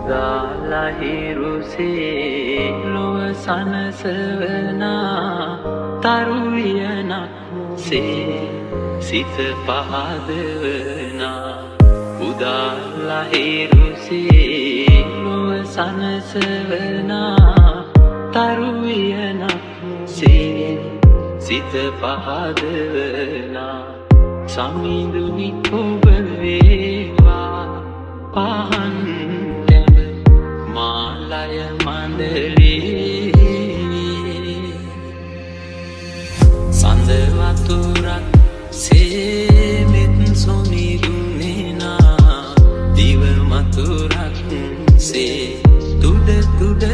උදාලා හිරුසේ ලොව සනසවනා තරු වියනක් සේ සිත පහදවනා. උදාලා හිරුසේ ලොව සනසවනා තරු වියනක් සේ සිත පහදවනා. සමිඳුනි ඔබ වේවා පහන් තැබ මාලය මණ්ඩලේ. සඳ වතුරක් සේමෙත් සොමිදුනේ නා දිව මතුරක් සේ තුඩ තුඩ